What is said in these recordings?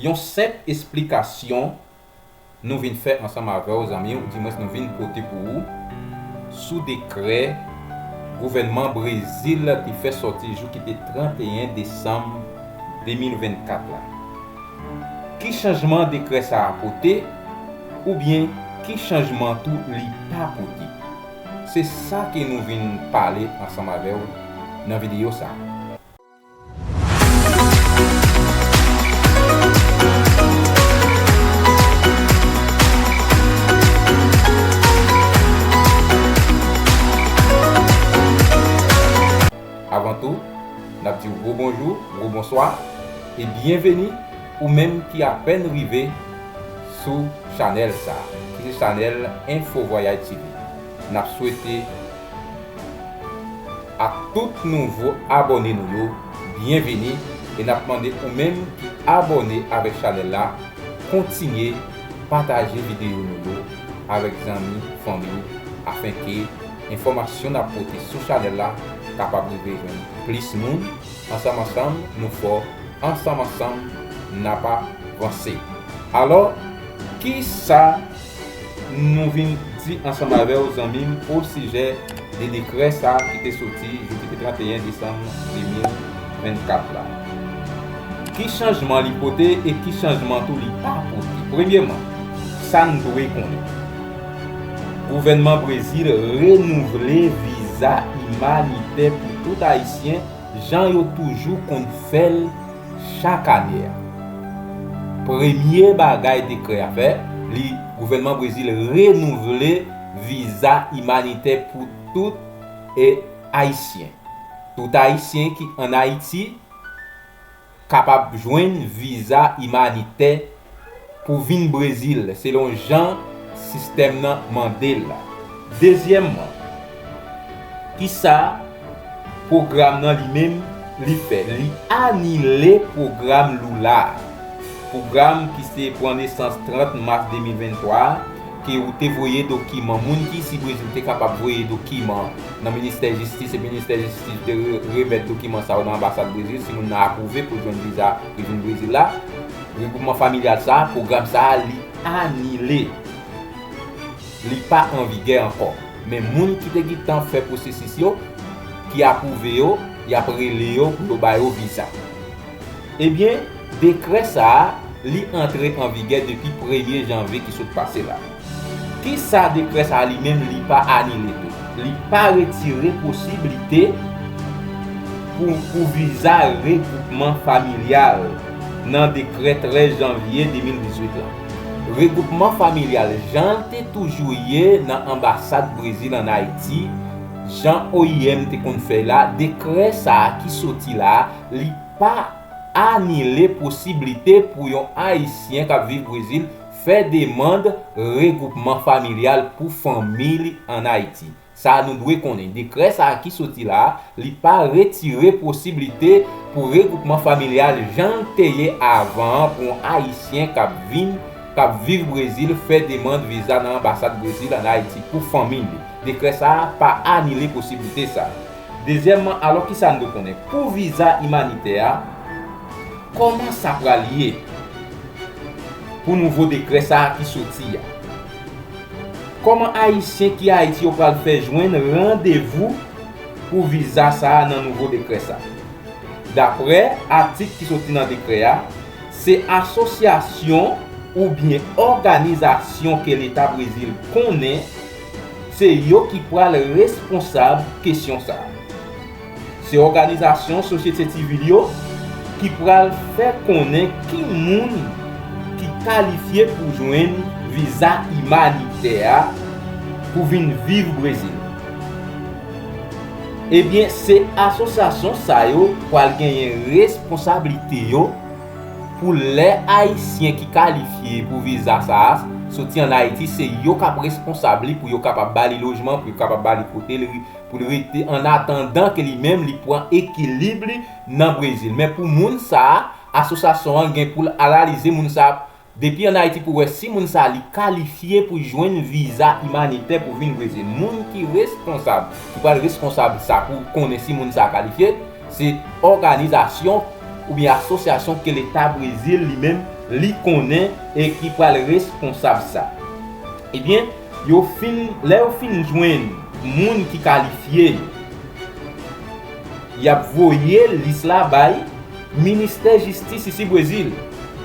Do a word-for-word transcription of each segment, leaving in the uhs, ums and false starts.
Yon senp esplikasyon nou vin fè ansanm avè w, zanmi, oudimwens nou vin pote pou ou, sou dekrè gouvènman Brezil te fè sòti jou ki te trannteyen desanm de mil vennkat la. Ki chanjman dekrè sa a pote, oubyen ki chanjman tou li pa pote? Se sa ke nou vin pale ansanm avè w nan videyo sa a. Avan tou, n ap di w gwo bonjou, gwo bonswa, e byenveni ou menm ki apèn rive sou chanèl sa a, ki se chanèl Info Vwayaj T V. N ap swete ak tout nouvo abòne nou yo, byenveni, e n ap mande ou menm ki abòne avèk chanèl la, kontinye pataje videyo nou yo avèk zanmi, fanmi, afenke enfòmasyon n ap pote sou chanèl la kapab rive jwenn plis moun. Ansanm ansanm, nou fò. Ansanm ansanm, n ap avanse. Alò, kisa nou vin di ansanm avè w, zanmi m, osijè de dekrè sa a ki te soti jou ki te trannteyen desanm de mil vennkat la? Ki chanjman li pote e ki chanjman tou li pa pote? Premyeman, sa n dwe konnen. Gouvènman Brezil renouvle viza imanitè pou tout Ayisyen, jan yo toujou konn fè l chak ane a. Premye bagay dekrè a fè, li, gouvènman Brezil renouvle viza imanitè pou tout, e, Ayisyen. Tout Ayisyen ki ann Ayiti kapab jwenn viza imanitè pou vin Brezil, selon jan sistèm nan mande l la. Dezyèmman, kisa pwogram nan li menm li fè? Li anile pwogram Lula a. Pwogram ki se pran nesans trant mas de mil venntwa a, ke ou te voye dokiman, moun ki isi Brezil te kapab voye dokiman nan ministè jistis, e ministè jistis te re-, remèt dokiman sa yo nan anbasad Brezil, si moun nan apwouve pou jwenn viza pou vin Brezil la, regwoupman familyal sa a, pwogram sa a, li anile. Li pa an vigè ankò. Men moun ki te gentan fè pwosesis yo, ki apwouve yo, y ap rele yo pou yo ba yo viza. Ebyen, dekrè sa a, li antre an vigè depi premye janvye ki sot pase la. Kisa dekrè sa a li menm li pa anile tou? Li pa retire posiblite pou, pou viza regwoupman familyal nan dekrè trèz janvye de mil dizuit la. Regwoupman familyal, jan l te toujou ye nan anbasad Brezil ann Ayiti, jan O I M te konn fè l la, dekrè sa a ki soti la a, li pa anile posiblite pou yon Ayisyen k ap viv Brezil fè demann regwoupman familyal pou fanmi li ann Ayiti. Sa a nou dwe konnen, dekrè sa a ki soti la a, li pa retire posiblite pou regwoupman familyal jan l te ye avan an pou yon Ayisyen k ap vin, k ap viv Brezil fè demann viza nan anbasad Brezil ann Ayiti pou fanmi li. Dekrè sa a pa anile posiblite sa a. Dezyèmman, alò kisa n dwe konnen? Pou viza imanitè a, kòman sa pral ye pou nouvo dekrè sa a ki soti a? Kòman Ayisyen ki Ayiti yo pral fè jwenn randevou pou viza sa a nan nouvo dekrè sa a? Daprè atik ki soti nan dekrè a, se asosyasyon oubyen òganizasyon ke Leta Brezil konnen, se yo ki pral responsab kesyon sa a. Se òganizasyon sosyete sivil yo ki pral fè konnen ki moun ki kalifye pou jwenn viza imanitè a pou vin viv Brezil. Ebyen, se asosyasyon sa yo pral genyen responsablite yo pou lè Ayisyen ki kalifye pou viza sa a soti ann Ayiti, se yo k ap responsab li pou yo kapab ba li lojman, pou yo kapab ba li kote l, pou l rete, annatandan ke li menm li pran ekilib li nan Brezil. Men pou moun sa a, asosyasyon an gen pou l analize moun sa a depi ann Ayiti pou wè si moun sa a li kalifye pou jwenn viza imanitè pou vin Brezil. Moun ki responsab, ki pral responsab sa pou konnen si moun sa a kalifye, se òganizasyon oubyen asosyasyon ke Leta Brezil li menm li konnen e ki pral responsab sa. Ebyen, yo fin, lè yo fin jwenn moun ki kalifye yo, y ap voye lis la bay Ministè Jistis isi Brezil.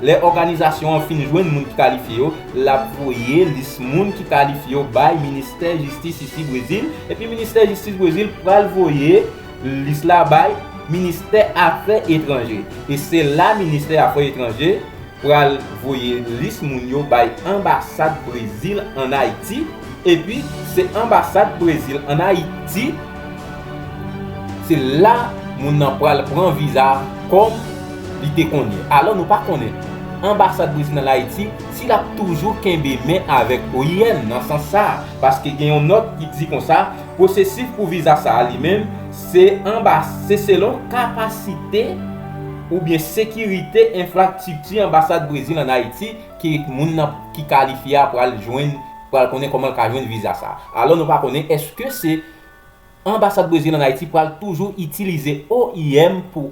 Lè òganizasyon an fin jwenn moun ki kalifye yo, l ap voye lis moun ki kalifye yo bay Ministè Jistis isi Brezil, epi Ministè Jistis Brezil pral voye lis la bay Ministè Afè Etranje. E se la Ministè Afè Etranje pral voye lis moun yo bay anbasad Brezil ann Ayiti, epi se anbasad Brezil ann Ayiti, se la moun nan pral pran viza kòm li te konn ye. Alò, nou pa konnen anbasad Brezil ann Ayiti, si l ap toujou kenbe men avèk O I M nan sans sa a, paske gen yon nòt ki di konsa, pwosesis pou viza sa a li menm, se anba, se selon kapasite oubyen sekirite enfrastrikti anbasad Brezil ann Ayiti ki moun nan ki kalifye a pral jwenn, pral konnen kòman l ka jwenn viza sa a. Alò, nou pa konnen èske se anbasad Brezil ann Ayiti pral toujou itilize O I M pou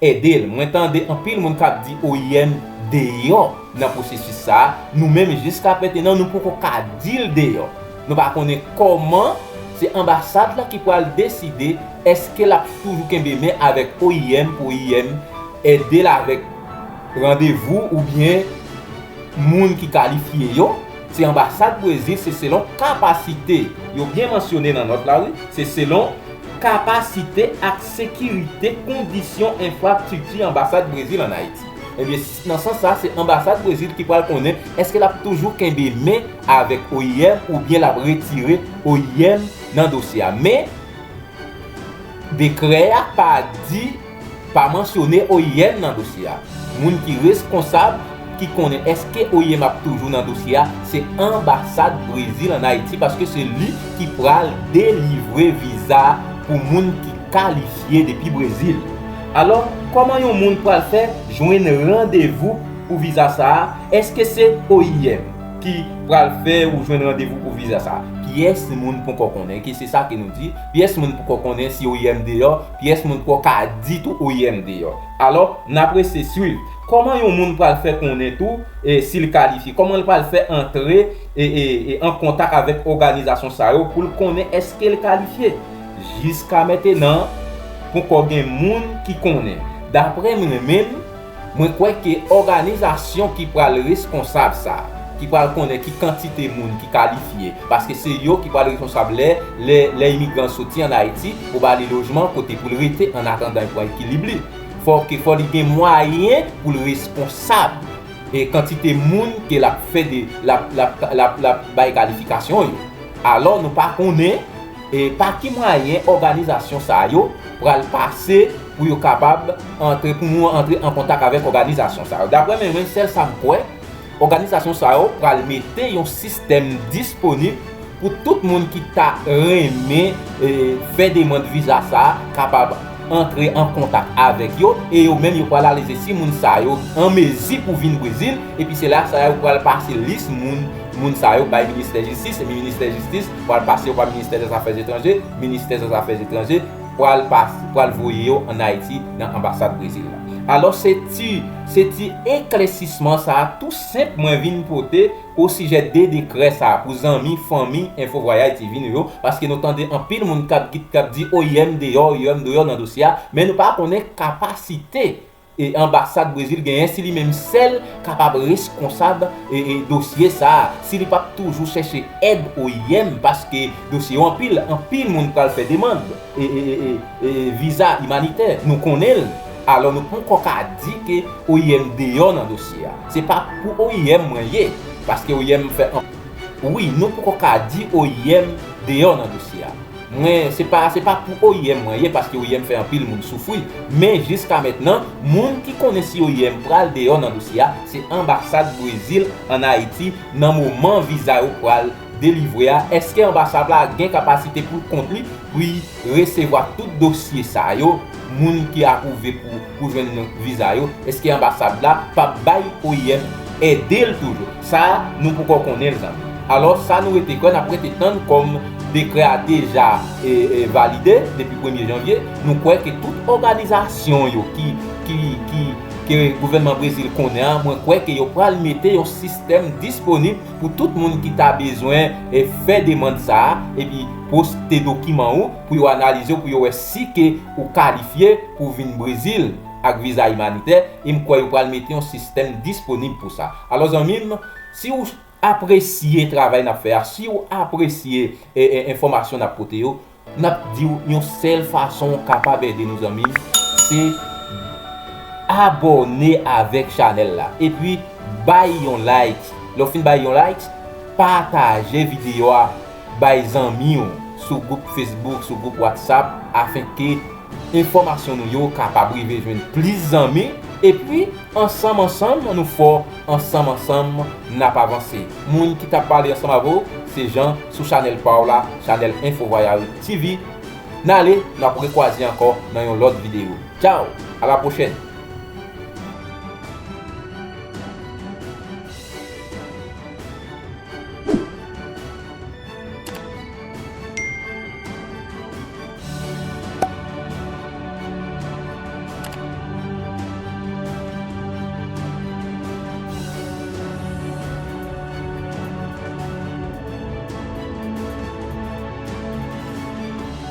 ede l. Mwen tande anpil moun k ap di O I M deyò nan pwosesis sa a. Nou menm, jiska mentenan, nou poko ka di l deyò. Nou pa konnen kòman se anbasad la ki pral deside èske l ap toujou kenbe men avèk O I M pou O I M ede l avèk randevou oubyen moun ki kalifye yo. Se anbasad Brezil, se selon kapasite. Yo byen mansyone nan nòt la, wi. Se selon kapasite ak sekirite kondisyon enfrastrikti anbasad Brezil ann Ayiti. Ebyen, nan sans sa, se anbasad Brezil ki pral konnen èske l ap toujou kenbe men avèk O I M oubyen l ap retire O I M nan dosye a. Men, dekrè a pa di, pa mansyone O I M nan dosye a. Moun ki reskonsab, ki konnen èske O I M ap toujou nan dosye a, se anbasad Brezil ann Ayiti, paske se li ki pral delivre viza pou moun ki kalifye depi Brezil. Alò, kòman yon moun pral fè jwenn randevou pou viza sa a? Èske se O I M ki pral fè ou jwenn randevou pou viza sa a? Pyès moun poko konnen, ki se sa ke nou di. Pyès moun poko konnen si O I M deyò, pyès moun poko ka di tou O I M deyò. Alò, n ap rete swiv. Kòman yon moun pral fè konnen tou, e, si l kalifye? Kòman l pral fè antre, e, e, e, an kontak avèk òganizasyon sa yo pou l konnen èske l kalifye? Jiska mentenan, poko gen moun ki konnen. Daprè mwen menm, mwen kwè ke òganizasyon ki pral reskonsab sa, ki pral konnen ki kantite moun ki kalifye, paske se yo ki pral reskonsab lè, lè, lè imigran soti ann Ayiti, pou ba li lojman, kote pou l rete, annatandan l pran ekilib li. Fò ke, fò li gen mwayen pou l reskonsab. E kantite moun ke l ap fè de, l ap, l ap, l ap, l ap bay kalifikasyon yo. Alò, nou pa konnen, e, pa ki mwayen òganizasyon sa yo pral pase pou yo kapab antre, pou nou antre an kontak avèk òganizasyon sa yo. Daprè mwen, mwen, sèl sa m kwè, òganizasyon sa yo pral mete yon sistèm disponib pou tout moun ki ta renmen, e, fè demann viza sa a kapab antre an kontak avèk yo, e yo menm yo pral ale se si moun sa yo an mezi pou vin Brezil, epi se la sa yo pral pase lis moun, moun sa yo bay Ministè Jistis, epi Ministè Jistis pral pase yo pa Ministè dè Zafè Etranje, Ministè dè Zafè Etranje pral pas-, pral voye yo ann Ayiti nan anbasad Brezil la. Alò, se ti, se ti eklèsisman sa a tou senp mwen vin pote osijè de dekrè sa a pou zanmi, fanmi, Enfo Vwayaj T V nou yo, paske nou tande anpil moun k ap, k ap di O I M deyò, O I M deyò nan dosye a, men nou pa konnen kapasite e anbasad Brezil genyen, si li menm sèl kapab reskonsab e, e dosye sa a, si li p ap toujou chèche èd O I M, paske dosye yo anpil, anpil moun pral fè demann e, e, e, e, e viza imanitè. Nou konnen l. Alò, nou poko ka di ke O I M deyò nan dosye a. Se pa pou O I M mwen ye, paske O I M fè an-, wi, nou poko ka di O I M deyò nan dosye a. Mwen, se pa, se pa pou O I M mwen ye, paske O I M fè anpil moun soufri. Men jiska mentnan, moun ki konnen si O I M pral deyò nan dosye a, se anbasad Brezil ann Ayiti nan moman viza yo pral delivre a. Èske anbasad la gen kapasite pou kont li, pou l resevwa tout dosye sa yo, moun ki apwouve pou, pou jwenn viza yo? Èske anbasad la p ap bay O I M ede l toujou? Sa a, nou poko konnen l, zanmi. Alò, sa nou rete kwè, n ap rete tann kòm dekrè a deja, e, e, valide depi premye janvye. Nou kwè ke tout òganizasyon yo ki, ki, ki, ke gouvènman Brezil konnen an, mwen kwè ke yo pral mete yon sistèm disponib pou tout moun ki ta bezwen, e, fè demann sa a, epi poste dokiman ou pou yo analize w, pou yo wè si ke ou kalifye pou vin Brezil ak viza imanitè, e m kwè yo pral mete yon sistèm disponib pou sa. Alò, zanmi m, si w apresye travay n ap fè a, si w apresye, e, e, enfòmasyon n ap pote yo, n ap di w yon sèl fason w kapab ede nou, zanmi m, se abòne avèk chanèl la. Epi, bay yon like. Lè w fin bay yon like, pataje videyo a bay zanmi w sou gwoup Facebook, sou gwoup WhatsApp, afenke enfòmasyon nou yo kapab rive jwenn plis zanmi. Epi, ansanm, ansanm, nou fò, ansanm, ansanm, n ap avanse. Moun ki t ap pale ansanm avè w, se Jean sou chanèl pa w la, chanèl Info Voyage T V. N ale, n ap rekwaze ankò nan yon lòt videyo. Tchaw, a la pwochèn!